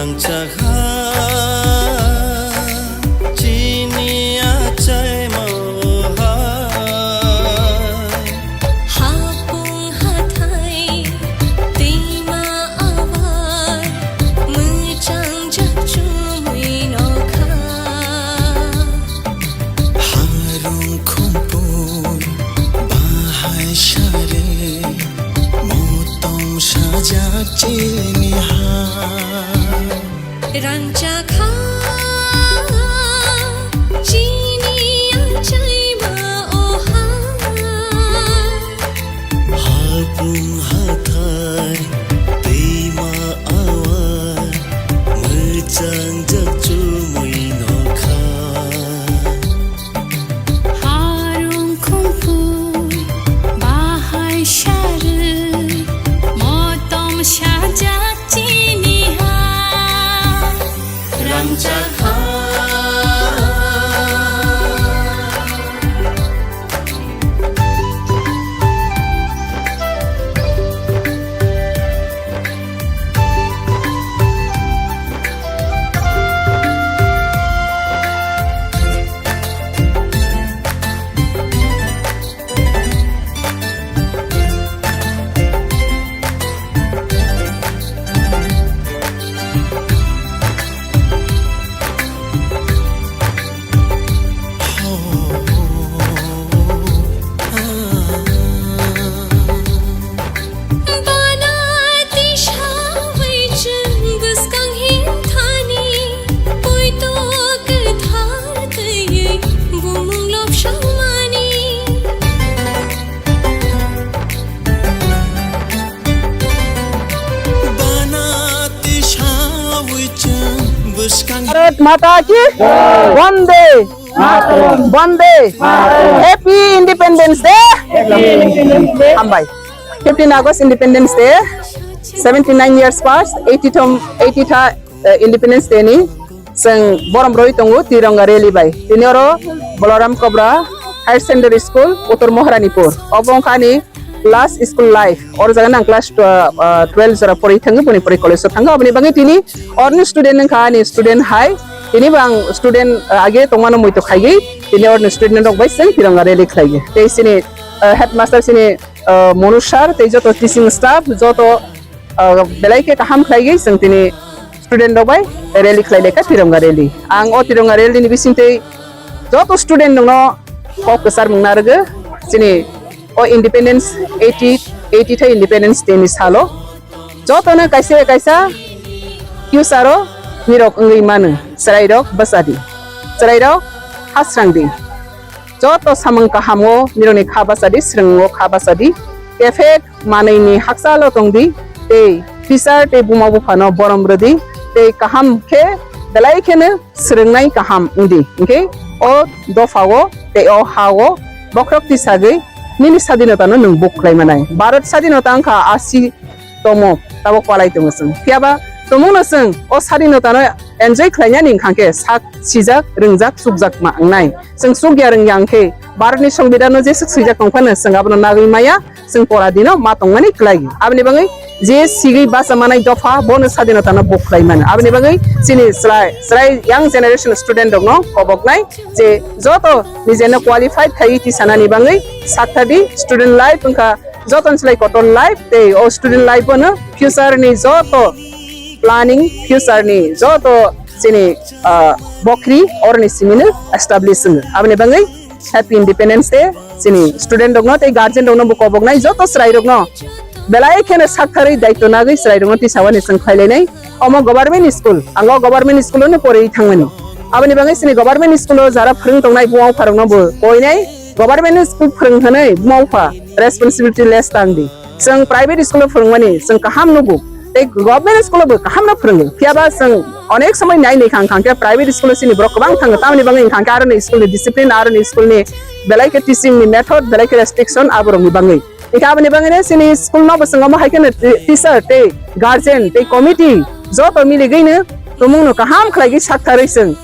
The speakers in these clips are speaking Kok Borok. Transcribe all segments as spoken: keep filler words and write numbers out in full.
Chakha chini achaima hai. Hapung hathai teima awai, mwchang jak chumui nokha. Harung khumpui bahai sari, motom sajak chini ha. Rangchakha chini achaima oha. Hapung hathai teima awai, mwchang jak chumui nokha. Harung khumpui bahai sari, motom sajak chini ha. Rangchakha. Bana tisa waichung bwskang himthani, poito kwthar twiwi bumung lobsangmani. Bana tisa waichung bwskang. Bharat Mata ki Jai. Vande Mataram. Vande Mataram. Happy Independence Day. Happy Independence Day. Hambai. Fifteen August Independence Day, seventy nine years past, eighty thom, eighty tha, eh, Independence Day ni chwng borom rwi tongo Tironga rally bai. Tini oro Balaram Kobra Higher Secondary School, Uttor Maharanipur. Obo wngkha ani last school life. Oro jaga nang class tw-, ah, twelve jora pori thango, boni pori college o thango. Aboni bagwi tini orni student wngkha ani student hai. Tini bo ang student, ah, age tongmano muitu khaigwi, tini orni student rok bai chwng Tironga rally khlaigwi. Tei chini, ah, headmaster chini, ah, Monu sir tei joto teaching staff, joto, ah, belai khe kaham khlaigwi chwng tini student rok bai rally khlai laikha, Tironga rally. Ang o Tironga rally ni bisingtwi joto student rokno kok kwchar mung narwgo, chini o independence eighty, eighty tha independence day ni salo. Jotono kaisa kaisa future o nirok wngwi mano, chwrairok bwchadi, chwrairok hasrangdi. Joto samung kahamo nirokni kha bachadi, swrwngo kha bachadi. Kephek manwini hakchalo tongdi, tei teacher tei buma buphano borom rwdi, tei kaham khe belai kheno swrwngnai kaham wngdi. Hinkhe o dophao tei o hao bokhorok tisagwi nini sadinotano nwng buk khlai manai. Bharat sadinota wngkha asi tomo, tabok palai tongo chwng. Phiyaba tumungno chwng o sadinotano enjoy khlainani wngkha khe sak sijak, rwngjak, chukjakma wngnai. Chwng chukya rwngya wngkhe Bharatni Songbidanno jeswk swijak tongphano chwng abono nagwi maya, chwng pora dino ma tongmani kwlai. Aboni bagwi je sigwi bacha manai dopha bono sadinotano buk khlai mano. Aboni bagwi chini chwrai, chwrai young generation student rokno koboknai je joto nijeno qualified khai tisanani bagwi sakthadi. Student life wngkha joto ni slai kotor life, tei o student life bono future ni joto planning, future ni joto chini, ah, bokri oroni simino establish wngwi. Aboni bagwi Happy Independence Day chini student rokno tei guardian rokno bo koboknai joto chwrai rokno belai kheno saktharwi daitw nagwi chwrai rokno tisawani chwng khlailainai. Omo government school, ang o government school-o no porwi thangmani. Aboni bagwi chini government school-o jara phwrwng tongnai buma bupharokno bo koinai, government school phwrwng hwnwi buma bupha responsibility less tangdi. Chwng private school-o phwrwngmani chwng kaham nugo, tei government school-o bo kaham no phwrwngo. Phiyaba chwng onek somoi nai nai kha, wngkha khe private school-o chini borok kwbang thango, tamoni bagwi wngkha khe aroni school-ni discipline, aroni school-ni belai khe teaching-ni method, belai khe restriction aborokni bagwi. Hingkhe aboni bagwino chini school no bo chwng omo hai kheno ti-, teacher tei guardian tei committee joto miligwino tumungno kaham khlaigwi saktharwi chwng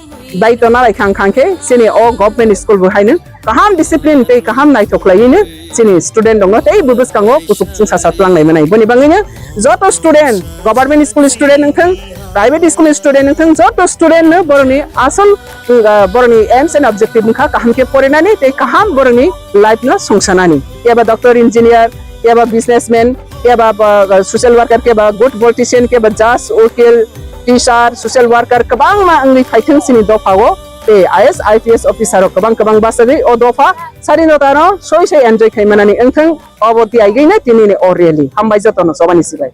daitw nalai kha, wngkha khe chini o government school bo haino kaham discipline tei kaham naithok khlaiwino chini student rokno tei bo bwskango kuchuk chwngsacha twlanglai manai. Boni bagwino joto student, government school student wngthwng, Private school student wngthang joto student no boroni asol, uh, boroni aims and objective wngkha kaham khe porinani tei kaham boroni life no songsanani. Keba doctor, engineer, keba businessman, keba, uh, social worker, keba good politician, keba judge, ukil, teacher, social worker kwbangma wngwi phaithang chini dophao tei I A S, I P S officer rok kwbang kwbang bachagwi o dopha sari no tano soi soi enjoy khai manani wngthang obo tiyagwi no tini ni o rally. Hambai jotono chobani sibai.